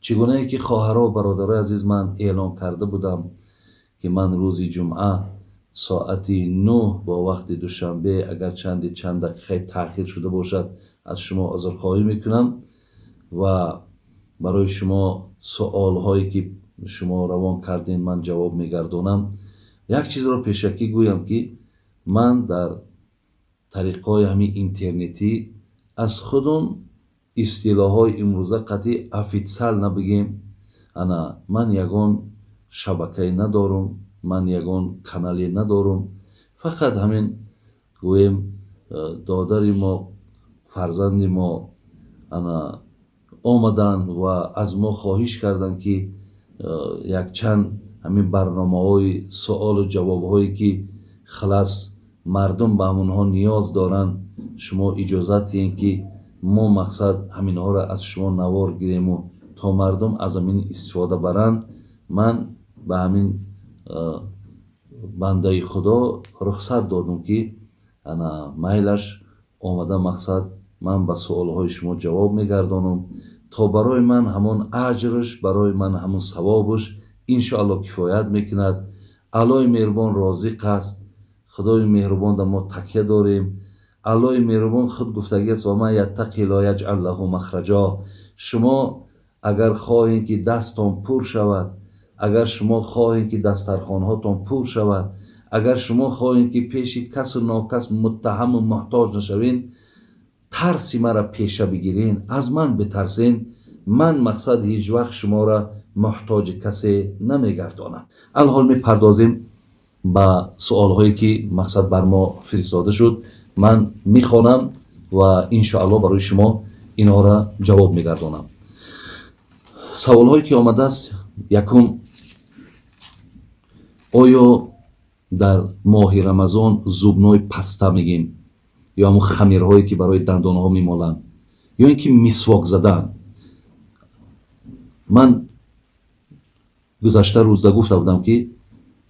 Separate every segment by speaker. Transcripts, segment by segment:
Speaker 1: Чӣ гунае ки, хоҳаро, бародарои азиз, ман эълон карда будам, ки ман рӯзи ҷумъа соати 9 бо вақти Душанбе, агар чанде чанд дақиқаи таъхир шуда бошад, аз шумо узрхоҳӣ мекунам ва барои шумо суолҳое, ки шумо равон кардем, ман ҷавоб мегардонам. Як чизро пешакӣ гӯям, ки ман дар тариқҳои ҳамин интернетӣ аз худум истилоҳҳои имрӯза қатъи официально набигем, ана ман ягон шабакае надорум, ман ягон канале надорум. Фақат ҳамин гӯем, додари мо, фарзанди мо ана омаданд ва аз мо хоҳиш карданд, ки якчанд ҳамин барномаҳои суолу ҷавобҳое, ки халас мардум ба ҳамонҳо ниёз доранд, шумо иҷозат диҳем, ки мо мақсад ҳаминҳоро аз шумо навор гирему то мардум аз ҳамин истифода баранд. Ман ба ҳамин бандаи Худо рухсат додум, ки ана майлаш омада, мақсад ман ба суолҳои шумо ҷавоб мегардонам, то барои ман ҳамон аҷрш, барои ман ҳамон савобш, иншоалло, кифоят мекунад. Аллои меҳрубон розиқ аст, Худои меҳрубон да мо такя дорем. Аллои меҳрубон худ гуфтагиаст: ومن يتق الله يجعل له مخرجا. Шумо агар хоҳем, ки дастон пур шавад, агар шумо хоҳем, ки дастархонҳотон пур шавад, агар шумо хоҳем, ки пеши касу нокас муттаҳаму муҳтоҷ нашавен, тарси мара пеша бигирен, аз ман битарсен. Ман мақсад ҳеҷ вақт шуморо муҳтоҷи касе намегардонам. Алҳол мепардозем ба суолҳое, ки мақсад бар мо фиристода шуд. Ман мехонам ва иншоалло барои шумо инҳоро ҷавоб мегардонам. Саволҳое, ки омадааст: якум, оё дар моҳи Рамазон зубной паста мегем ё ҳамун хамирҳое, ки барои дандонҳо мемоланд, ё ин ки мисвок задан? Ман гузашта рӯзда гуфта будам, ки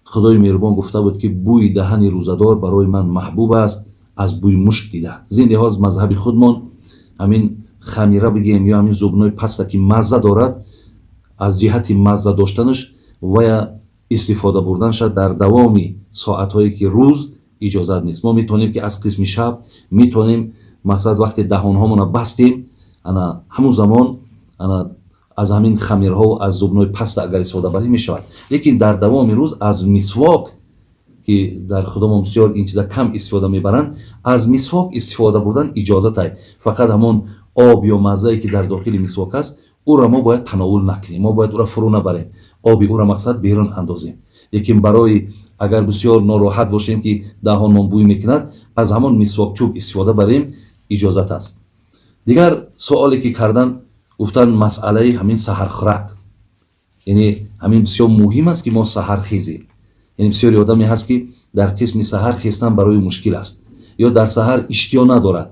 Speaker 1: Худои меҳрубон гуфта буд, ки бӯи даҳани рӯзадор барои ман маҳбуб аст аз бӯи мушк дида. Зин лиҳоз мазҳаби худмон ҳамин хамира бигем ё ҳамин зубной паста, ки мазза дорад, аз ҷиҳати мазза доштанаш вая истифода бурданаша дар давоми соатҳое, ки рӯз иҷозат нест. Мо метавонем, ки аз қисми шаб метавонем, мақсад вақте даҳонҳомона бастем, ана ҳамун замон ана аз ҳамин хамирҳо, аз зубной паста агар истифода барем, мешавад. Лекин дар давоми рӯз аз мисвок, ки дар худомон бисёр ин чиза кам истифода мебаранд, аз мисвок истифода бурдан иҷозатай. Фақат ҳамон об ё маззае, ки дар дохили мисвок аст, ӯро мо бояд тановул накунем, мо бояд ӯро фурӯ набарем, оби ӯро мақсад берун андозем. Лекин барои агар бисёр нороҳат бошем, ки даҳонмон бӯй мекунад, аз ҳамон мисвокчӯб истифода барем, иҷозат аст. Дигар суоле, ки кардан, гуфтанд масъалаи ҳамин саҳархӯрак, яъне ҳамин бисёр муҳим аст, ки мо саҳар хезем. Яъне бисёри одаме ҳаст, ки дар қисми саҳар хестан барои мушкил аст ё дар саҳар иштиҳо надорад.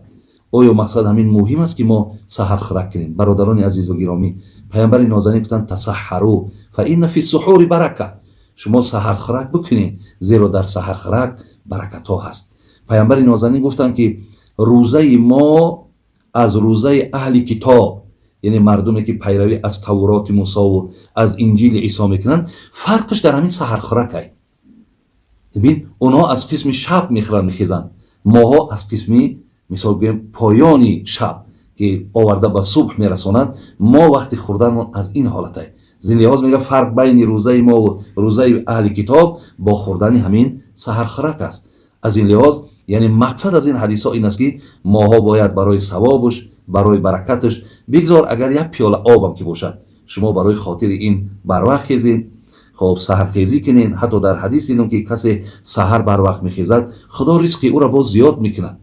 Speaker 1: Оё мақсад ҳамин муҳим аст, ки мо саҳархӯрак кунем? Бародарони азизу гиромӣ, паямбари нозанин гуфтанд: تسحروا فإن في السحور بركة. Шумо саҳархӯрак бикунед, зеро дар саҳархӯрак баракатҳо ҳаст. Паямбари нозанин гуфтанд, ки рӯзаи мо аз рӯзаи аҳли китоб, яъне мардуме, ки пайравӣ аз Тавроти Мусову аз Инҷили Исо мекунанд, фарқаш дар ҳамин саҳархӯракай. Бибин, онҳо аз қисми шаб мехӯранд, мехезанд, моҳо аз қисми, мисол гӯем, поёни шаб, ки оварда ба субҳ мерасонад, мо вақти хӯрданмон аз ин ҳолатай. Зин лиҳоз мега, фарқ байни рӯзаи мову рӯзаи аҳли китоб бо хӯрдани ҳамин саҳархӯрак аст. Аз ин лиҳоз, яъне мақсад аз ин ҳадисҳо ин аст, ки моҳо бояд барои савобуш, барои баракаташ, бигзор агар як пиёла обам ки бошад, шумо барои хотири ин барвақт хезед, хоб, саҳархезӣ кунед. Ҳатто дар ҳадис дидем, ки касе саҳар барвақт мехезад, Худо ризқи ӯро боз зиёд мекунад.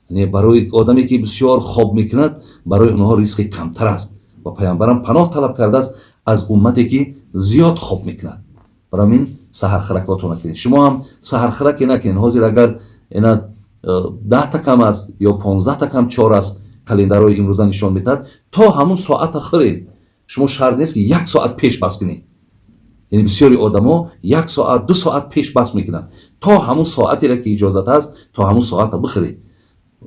Speaker 1: Яъне барои одаме, ки бисёр хоб мекунад, барои онҳо ризқи камтар аст ва паямбарам паноҳ талаб кардааст аз уммате, ки зиёд хоб мекунад. Барои ҳамин саҳархӯракотро накунед. Шумо ҳам саҳархӯраке накунед. Ҳозир агар ина 10-та кам аст ё 15-та кам 4 аст, календарҳои имрӯза нишон медиҳад, то ҳамун соата хӯред. Шумо шарт нест, ки як соат пеш бас кунед. Яъне бисёри одамо як соат, 2 соат пеш бас мекунанд. То ҳамун соатеро, ки иҷозат аст, то ҳамун соата бихӯред.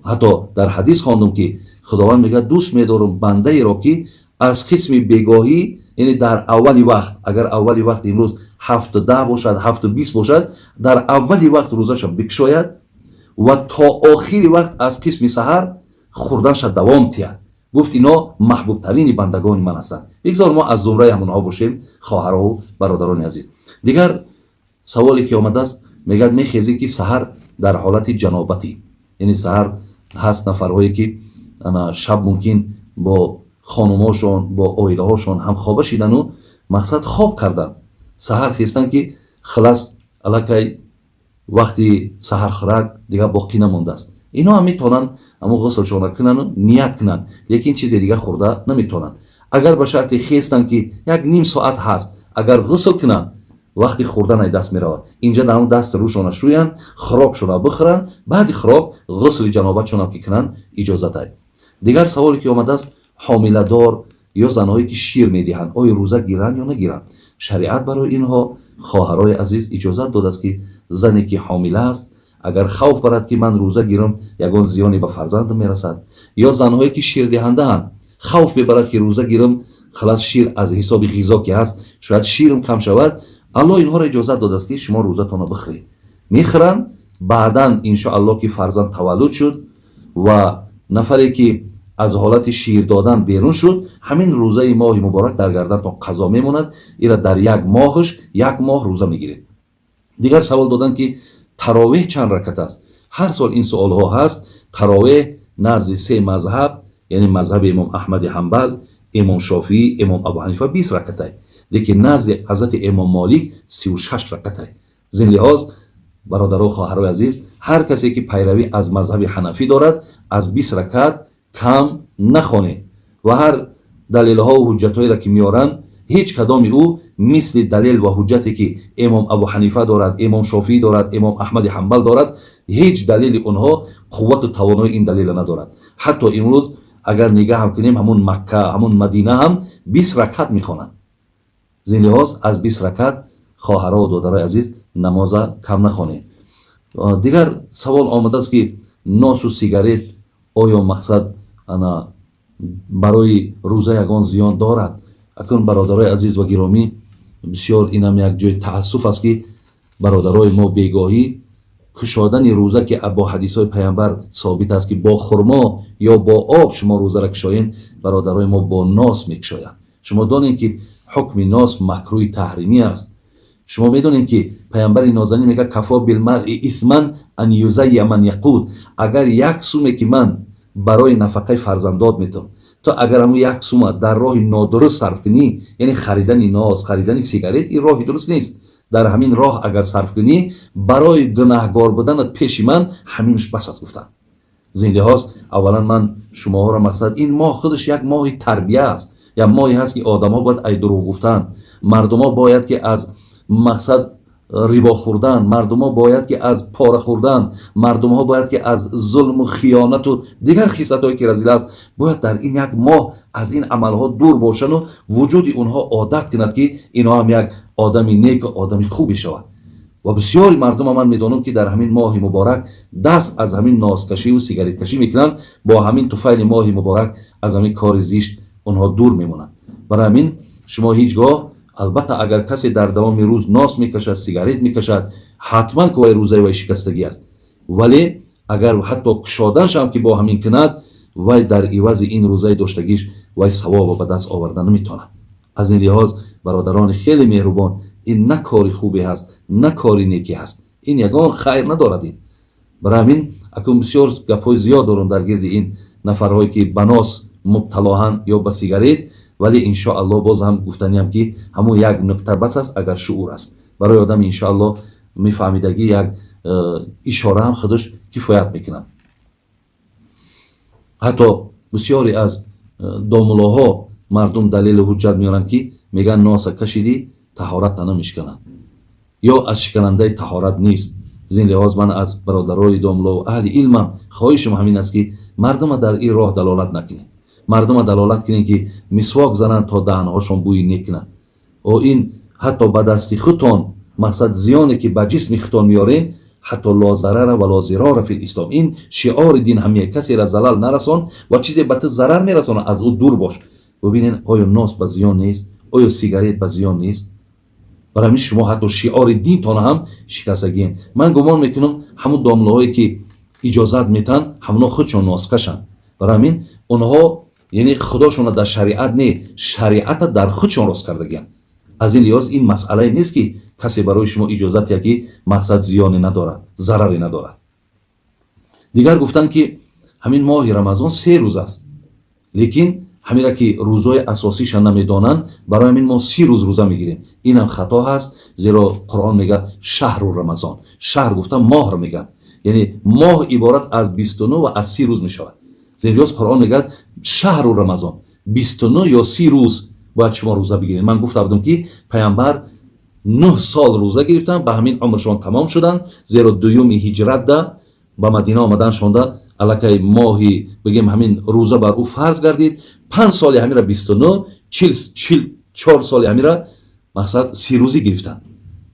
Speaker 1: Ҳатто дар ҳадис хондум, ки Худованд мегӯяд: дӯст медорам бандаеро, ки аз қисми бегоҳӣ. Яъне дар аввали вақт, агар аввали вақт имрӯз 7:10 бошад, 7:20 бошад, дар аввали вақт рӯзаша бикушояд ва то охири вақт аз қисми саҳар хӯрданша давом тиҳад. Гуфт, ино маҳбубтарини бандагони ман ҳастанд. Бигзор мо аз зумраи ҳамонҳо бошем, хоҳарову бародарони азиз. Дигар саволе ки омадааст, мегӯяд, мехезӣ ки саҳар дар ҳолати ҷанобатӣ, яъне саҳар ҳаст нафарҳое ки шаб мумкин бо хонумошон, бо оилаҳошон ҳамхоба шидану мақсад хоб кардан, саҳар хестан ки хилас аллакай вақти саҳархӯрак дигар боқӣ намондааст. Ино ҳам метавонанд ҳамон ғуслшона кунану ният кунанд, лекин чизе дигар хӯрда наметавонанд. Агар ба шарти хестанд ки як ним соат ҳаст, агар ғусл кунанд, вақти хӯрдан ай даст меравад. Инҷа дар ҳамон даст рӯшона шӯянд, хӯрокшона бихӯранд, баъди хӯрок ғусли ҷанобатшонам ки кунанд, иҷозатай. Дигар саволе ки омадааст, ҳомиладор ё занҳое ки шир медиҳанд, оё рӯза гиранд ё нагиранд? Шариат барои инҳо, хоҳарои азиз, иҷозат додааст, ки зане ки ҳомила аст, агар хавф барад ки ман рӯза гирам, ягон зиёне ба фарзандам мерасад, ё занҳое ки ширдиҳандаанд, хавф мебарад ки рӯза гирам, хилас шир аз ҳисоби ғизо ки ҳаст, шояд ширам кам шавад, Аллоҳ инҳоро иҷозат додааст, ки шумо рӯзатонро бихӯред. Мехӯранд, баъдан иншоаллоҳ ки фарзанд таваллуд шуд ва нафаре ки аз ҳолати шир додан берун шуд, ҳамин рӯзаи моҳи муборак дар гардантон қазо мемонад. Ира дар як моҳаш як моҳ рӯза мегиред. Дигар савол доданд, ки таровеҳ чанд ракат аст? Ҳар сол ин суолҳо ҳаст. Таровеҳ назди се мазҳаб, яъне мазҳаби имом Аҳмади Ҳанбал, имом Шофиӣ, имом Абу Ҳанифа, 20 ракатай, лекин назди ҳазрати имом Молик 36 ракатай. Зин лиҳоз, бародару хоҳарои азиз, ҳар касе ки пайравӣ аз мазҳаби ҳанафӣ дорад, аз 20 ракат кам нахонед. Ва ҳар далелҳову ҳуҷҷатҳоеро ки меоранд, ҳеҷ кадоми ӯ мисли далел ва ҳуҷҷате ки имом Абу Ҳанифа дорад, имом Шофиӣ дорад, имом Аҳмади Ҳанбал дорад, ҳеҷ далели онҳо қуввату тавонои ин далела надорад. Ҳатто имрӯз агар нигаҳам кунем, ҳамун Макка, ҳамун Мадина ҳам 20 ракат мехонанд. Зин лиҳоз аз 20 ракат, хоҳарову додарои азиз, намоза кам нахонед. Дигар савол омадааст, ки носу сигарет оё мақсад ана барои рӯза ягон зиён дорад? Акнун, бародарои азиз ва гиромӣ, бисёр инам як ҷои таассуф аст, ки бародарои мо бегоҳӣ кушодани рӯза, ки бо ҳадисҳои паямбар собит аст, ки бо хурмо ё бо об шумо рӯзаро кушоед, бародарои мо бо нос мекушоянд. Шумо донед, ки ҳукми нос макрӯҳи таҳримӣ аст. Шумо медонед, ки паямбари нозанин мегӯяд: كفى بالمرء إثما أن يضيع من يقوت. Агар як суме ки ман барои нафақаи фарзандот метавон, то агар ҳамун як сума дар роҳи нодуруст сарф кунӣ, яъне харидани нос, харидани сигарет, ин роҳи дуруст нест, дар ҳамин роҳ агар сарф кунӣ, барои гунаҳгор буданат пеши ман ҳаминш бас аст, гуфтанд. Зин лиҳоз, аввалан ман шумоҳоро мақсад, ин моҳ худаш як моҳи тарбия аст, як моҳе ҳаст, ки одамҳо бояд ай дурӯғ гуфтан, мардумҳо бояд ки аз мақсад рибо хӯрдан, мардумҳо бояд ки аз пора хӯрдан, мардумҳо бояд ки аз зулму хиёнату дигар хислатҳое ки разила аст, бояд дар ин як моҳ аз ин амалҳо дур бошану вуҷуди онҳо одат кунад, ки инҳо ҳам як одами неку одами хубе шавад. Ва бисёри мардума ман медонам, ки дар ҳамин моҳи муборак даст аз ҳамин носкашиву сигареткашӣ мекунанд. Бо ҳамин туфайли моҳи муборак аз ҳамин кори зишт онҳо дур мемонанд. Барои ҳамин шумо ҳеҷ гоҳ, албатта, агар касе дар давоми рӯз нос мекашад, сигарет мекашад, ҳатман ки вай рӯзаи вай шикастагӣ аст. Вале агар ҳатто кушоданшам ки бо ҳамин кунад, вай дар ивази ин рӯзаи доштагиш вай савобо ба даст оварда наметавонад. Аз ин лиҳоз, бародарони хеле меҳрубон, ин на кори хубе ҳаст, на кори некӣ ҳаст, ин ягон хайр надорад ин. Барои ҳамин акун бисёр гапҳои зиёд дорам дар гирди ин нафарҳое ки ба нос мубталоҳанд ё ба сигарет. Вале иншоаллоҳ боз ҳам гуфтаниям, ки ҳамун як нуқта бас аст. Агар шуур аст барои одам, иншоаллоҳ мефаҳмидагӣ, як ишора ҳам худаш кифоят мекунад. Ҳатто бисёре аз домулоҳо мардум далелу ҳуҷҷат меоранд, ки мегӯянд, носа кашидӣ, таҳорат намешиканад ё аз шиканандаи таҳорат нест. Зин лиҳоз ман аз бародарои домулову аҳли илмам хоҳишам ҳамин аст, ки мардума дар ин роҳ далолат накунед. Мардума далолат кунед, ки мисвок зананд, то даҳанҳошон бӯи нек кунад. О ин ҳатто ба дасти худтон мақсад зиёне ки ба ҷисми худтон меорем. Ҳатто لا ضرر ولا ضرار في الإسلام, ин шиори дин ҳамия: касера залал нарасон ва чизе ба ту зарар мерасонад, аз ӯ дур бош. Бубинед, оё нос ба зиён нест? Оё сигарет ба зиён нест? Барои ҳамин шумо ҳатто шиори динтона ҳам шикастагиен. Ман гумон мекунам, ҳамун домлаҳое, ки иҷозат метаҳанд, ҳамуно худшон носкашанд. Барои ҳамин онҳо, яъне, худошона дар шариат не, шариата дар худшон рост кардагианд. Аз ин лиҳоз ин масъалае нест, ки касе барои шумо иҷозат диҳад, ки мақсад зиёне надорад, зараре надорад. Дигар гуфтанд, ки ҳамин моҳи Рамазон 3 рӯз аст, лекин ҳамира, ки рӯзҳои асосиша намедонанд, барои ҳамин мо 30 рӯз рӯза мегирем. Инам хато ҳаст, зеро Қуръон мегӯяд: شهر رمضان. شهر гуфта моҳро мегӯянд, яъне моҳ иборат аз 29 ва аз 30 рӯз мешавад. Зеро Қуръон мегӯяд: شهر رمضان, 29 ё 30 рӯз бояд шумо рӯза бигиред. Ман гуфта будам, ки паямбар 9 сол рӯза гирифтанд, ба ҳамин умршон тамом шуданд, зеро дуюми ҳиҷратда ба Мадина омаданшонда аллакай моҳи, бигем, ҳамин рӯза бар ӯ фарз гардид. 5 соли ҳамира 29, 44 соли ҳамира, мақсад, 30 рӯзӣ гирифтанд.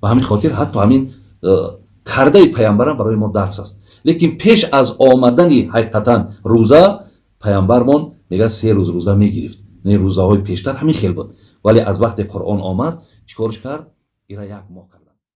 Speaker 1: Ба ҳамин хотир ҳатто ҳамин кардаи паямбарам барои мо дарс аст. Лекин пеш аз омадани ҳақиқатан рӯза паямбармон мегӯяд, 3 рӯз рӯза мегирифт. Не, рӯзаҳои пештар ҳамин хел буд, вале аз вақте Қуръон омад, чӣ корш кард? Ира як моҳ кард.